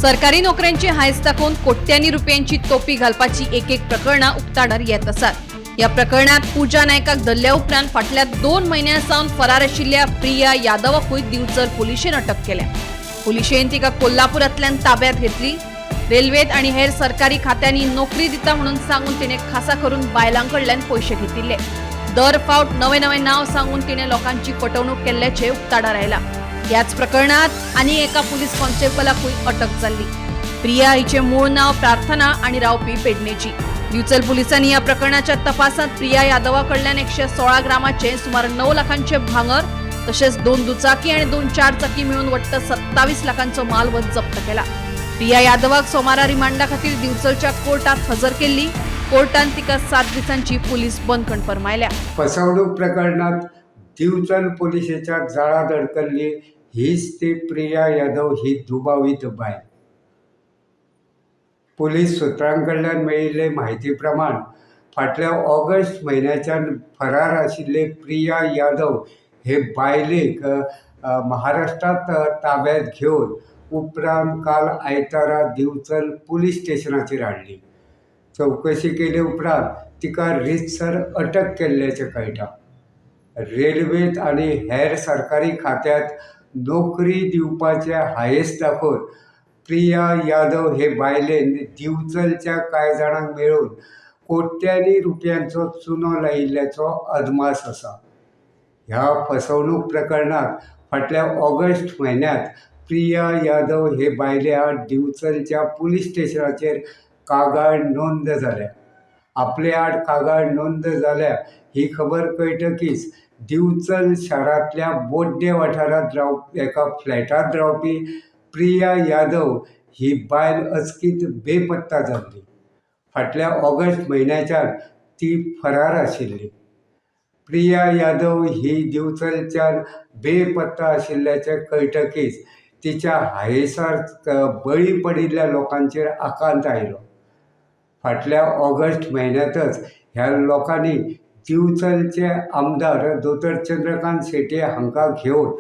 सरकारी नोकऱ्यांची हायस दाखोवन कोट्यांनी रुपयांची तोपी घालपाची एक एक प्रकरणां उक्ताडार येत आसात. ह्या प्रकरणात पूजा नायकाक धरल्या उपरांत फाटल्या 2 म्हयन्यां सावन फरार आशिल्ल्या प्रिया यादवाकूय दिवचल पुलिशेन अटक केल्या. पुलिशेन तिका कोल्हापुरांतल्यान ताब्यात घेतली. रेल्वेत आनी हेर सरकारी खात्यांनी नोकरी दिता म्हणून सांगून तिणे खासा करून बायलां कडल्यान पयशे घेतिल्ले. दर फावट नवे नवे नांव सांगून तिणे लोकांची फटवणूक केल्ल्याचे उक्ताडार आयला. ह्याच प्रकरणात आनी एका पुलीस कॉन्स्टेबलाकूय अटक जाल्ली. प्रिया हिचे मूळ नाव प्रार्थना आनी रावपी पेडणेची. दिवचल पुलिसांनी ह्या प्रकरणाच्या तपासात प्रिया यादवा कडल्यान 116 ग्रामाचे सुमार 9 लाखांचे भांगर तशेंच 2 दुचाकी आनी 2 चारचाकी मेळून वट्ट 27 लाखांचो मालवत जप्त केला. प्रिया यादवाक सोमारा रिमांडा खातीर दिवचलच्या कोर्टात हजर केल्ली. कोर्टान तिका 7 दिसांची पुलीस बंदखण फर्मायल्या. फसवणूक प्रकरणात दिवचल पुलिशेच्या जाळांत अडकल्ली हीच ती प्रिया यादव ही दुबावीत बायल. पुलीस सुत्रां कडल्यान मेळिल्ले म्हायती प्रमाण फाटल्या ऑगस्ट म्हयन्याच्यान फरार आशिल्ले प्रिया यादव हे बायलेक महाराष्ट्रांत ताब्यात घेवन उपरांत काल आयतारा दिवचल पुलीस स्टेशनाचेर हाडली. चवकशी केले उपरांत तिका रितसर अटक केल्ल्याचें कळटा. रेल्वेंत आनी हेर सरकारी खात्यांत नोकरी दिवपाचे हायस दाखोवन प्रिया यादव हे बायलेन दिवचलच्या कांय जाणांक मेळून कोट्यांनी रुपयांचो चुनो लायिल्ल्याचो अदमास आसा. ह्या फसवणूक प्रकरणांत फाटल्या ऑगस्ट म्हयन्यांत प्रिया यादव हे बायले आड दिवचलच्या पुलीस स्टेशनाचेर कागाळ नोंद जाल्या. आपले आड कागाळ नोंद जाल्या ही खबर कळटकीच दिवचल शारांतल्या बोड्डे वाठारांत एका फ्लॅटांत रावपी प्रिया यादव ही बायल अचकीत बेपत्ता जाल्ली. फाटल्या ऑगस्ट म्हयन्याच्यान ती फरार आशिल्ली. प्रिया यादव ही दिवचलच्यान बेपत्ता आशिल्ल्याचें कळटकीच तिच्या हायेसार बळी पडिल्ल्या लोकांचेर आकांत आयलो. फाटल्या ऑगस्ट म्हयन्यांतच ह्या लोकांनी दिवचलचे आमदार दोतोर चंद्रकांत शेट्ये हांकां घेवन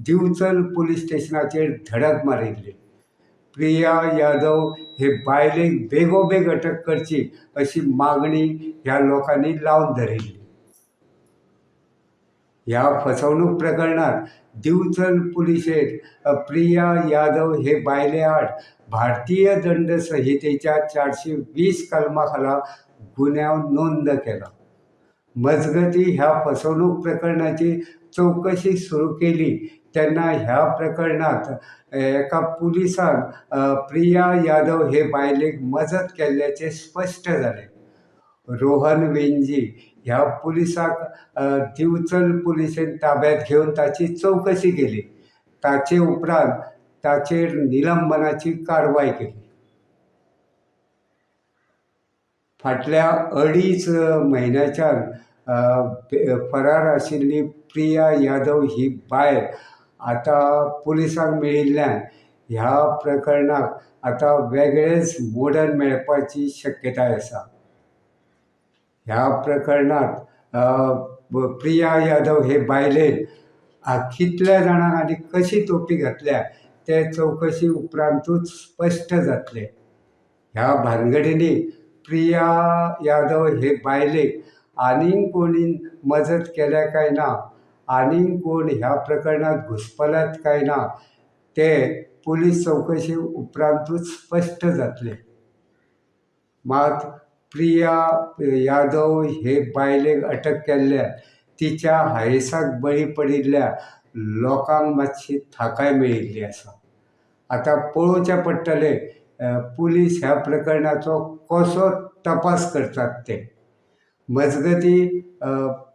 दिवचल पुलीस स्टेशनाचेर धडक मारिल्ली. प्रिया यादव हे बायलेक बेगोबेग अटक करची अशी मागणी ह्या लोकांनी लावन धरिल्ली. ह्या फसवणूक प्रकरणात दिवचल पुलिशेन प्रिया यादव हे बायले आड भारतीय दंड संहितेच्या 420 कलमा खाला गुन्यांव नोंद केला. मजगती ह्या फसवणूक प्रकरणाची चवकशी सुरू केली तेन्ना ह्या प्रकरणात एका पुलिसान प्रिया यादव हे बायलेक मजत केल्ल्याचें स्पश्ट जालें. रोहन वेंजी ह्या पुलिसाक दिवचल पुलिशेन ताब्यात घेवन ताची चवकशी केली. ताचे उपरांत ताचेर निलंबनाची कारवाय केली. फाटल्या 2.5 म्हयन्याच्यान फरार आशिल्ली प्रिया यादव ही बायल आतां पुलिसांक मेळिल्ल्यान ह्या प्रकरणाक आतां वेगळेंच मोडण मेळपाची शक्यताय आसा. ह्या प्रकरणात प्रिया यादव हे बायलेन कितल्या जाणांक आनी कशी तोपी घातल्या ते चवकशी उपरांतूच स्पश्ट जातलें. ह्या भानगडींनी प्रिया यादव हे बायलेक आनीक कोणी मजत केल्या काय ना, आनीक कोण ह्या प्रकरणांत घुस्पल्यात काय ना ते पुलीस चवकशी उपरांतूच स्पश्ट जातलें. मात प्रिया यादव हे बायलेक अटक केल्ल्या तिच्या हायेसाक बळी पडिल्ल्या लोकांक मातशी थाकाय मेळिल्ली आसा. आतां पळोवचें पडटलें पुलीस ह्या प्रकरणाचो कसो तपास करतात ते. मजगती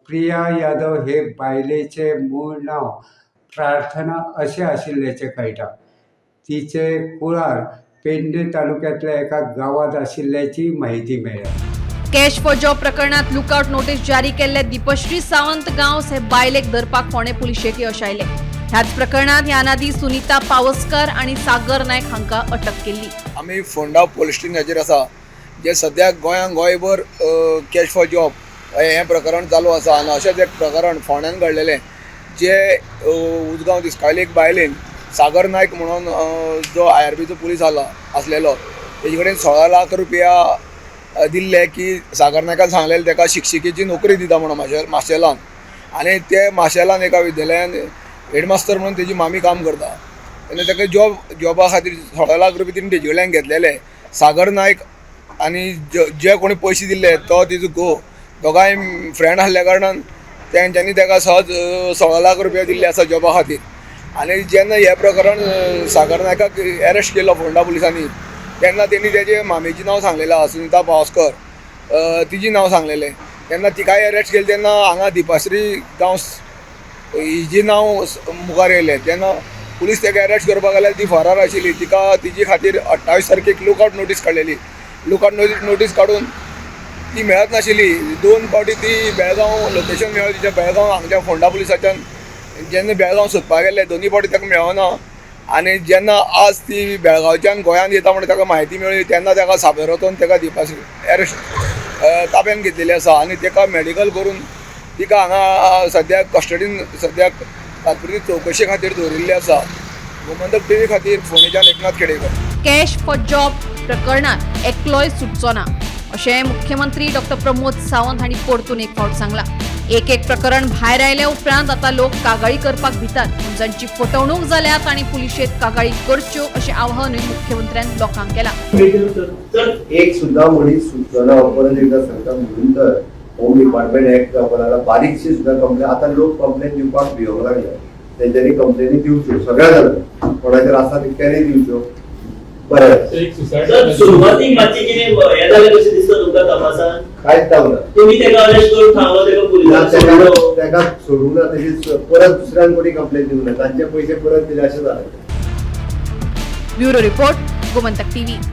प्रिया यादव हे बायलेचें मूळ नांव प्रार्थना अशें आशिल्ल्याचें कळटा. तिचें कुळार पेडणे तालुक्यांतल्या एका गांवांत आशिल्ल्याची म्हायती मेळ्ळ्या. कॅश फॉर जॉब प्रकरणात लुकआउट नोटीस जारी केल्ले दीपश्री सावंत गांवस हे बायलेक धरपाक फोंडें पुलिशेक यश आयलें. ह्याच प्रकरणात ह्या आदीं सुनीता पावसकर आनी सागर नायक हांकां अटक केल्ली. आमी फोंडा पुलीस स्टेशनाचेर आसा, जे सद्याक गोंयांत गोंयभर कॅश फॉर जॉब हें प्रकरण चालू आसा आनी अशेंच एक प्रकरण फोंड्यान घडलेलें, जे उजगांव दिसकावली एक बायलेन सागर नायक म्हणून जो IRBचो पुलीस आसलेलो तेजे कडेन 16 लाख रुपया दिल्ले की सागर नायकान सांगलेलें तेका शिक्षिकेची नोकरी दिता म्हणून माशेलान आनी ते माशेलान एका विद्यालयान हेडमास्तर म्हणून तेजी मामी काम करता. तेन्ना तेका जॉबा खातीर 16 लाख रुपया तिणें तेजे कडल्यान घेतलेले. सागर नायक आनी जे कोणी पयशे दिल्ले तो तिजो घोव दोगांय फ्रेंड आसल्या कारणान तेंच्यांनी तेका सहज 16 लाख रुपया दिल्ले आसा जॉबा खातीर. आनी जेन्ना हें प्रकरण सागर नायकाक एरेस्ट केलो फोंडा पुलिसांनी तेन्ना तेणी तेजे मामेचें नांव सांगलेलें आसा, सुनिता पावसकर तिजें नांव सांगलेलें. तेन्ना तिकाय एरेस्ट केली तेन्ना हांगा दीपाश्री गांवस हिजें नांव मुखार येयलें. तेन्ना पुलीस तेका एरेस्ट करपाक गेल्यार ती फरार आशिल्ली. तिका तिजे खातीर 28 तारखेक लुकआवट नोटीस काडलेली. लुकआवट नोटीस काडून ती मेळत नाशिल्ली. 2 फावटी ती बेळगांव लोकेशन मेळ्ळें तिच्या बेळगांव हांगच्या फोंडा पुलिसाच्यान जेन्ना बेळगांव सोदपाक गेल्ले दोनूय फावटी ताका मेळना. आनी जेन्ना आज ती बेळगांवच्यान गोंयांत येता म्हणून ताका म्हायती मेळ्ळी तेन्ना ताका साबेर वचून ताका दीपाश्री एरेस्ट ताब्यान घेतलेली आसा आनी ताका मेडिकल करून तिका हांगा सद्याक कस्टडीन सद्याक तात्पुरती चवकशे खातीर दवरिल्ली आसा. गोमंतक टीव्ही खातीर फोंडेच्यान Eknath Khedekar. Cash for job प्रकरणात एकलोय सुटचो ना अशें मुख्यमंत्री डॉक्टर प्रमोद सावंत हांणी परतून एक फावट सांगलां. एक एक प्रकरण भायर आयल्या उपरांत आतां लोक कागाळी करपाक भितात. पूण जांची फटवणूक जाल्या तांणी पुलिशेंत कागाळी करच्यो अशें आवाहनूय मुख्यमंत्र्यान लोकांक केलां. एक सुद्धा मनीस सुचना परत एकदा सांगता म्हणून तर होम डिपार्टमेंट एक्ट जावपा लागला. बारीकशी सुद्धा कंप्लेन आतां लोक कंप्लेन दिवपाक भिवंक लागले. तेंच्यांनी कंप्लेनी दिवच्यो सगळ्या जाणांनी, कोणाचेर आसा तितक्यांनी दिवच्यो. बरें, सर सुरवातीक मातशी कितें हें जालें कशें दिसता तुमकां तपासान? कांयच जावना. तुमी तेका अरेस्ट करून थांबलो तेका पुलिसांक सोडलो. तेका सोडूंक ना, तेजी परत दुसऱ्यान कोणी कंप्लेन दिवंक ना, तांचे पयशे परत दिले अशें जालें. Bureau report, Gomantak TV.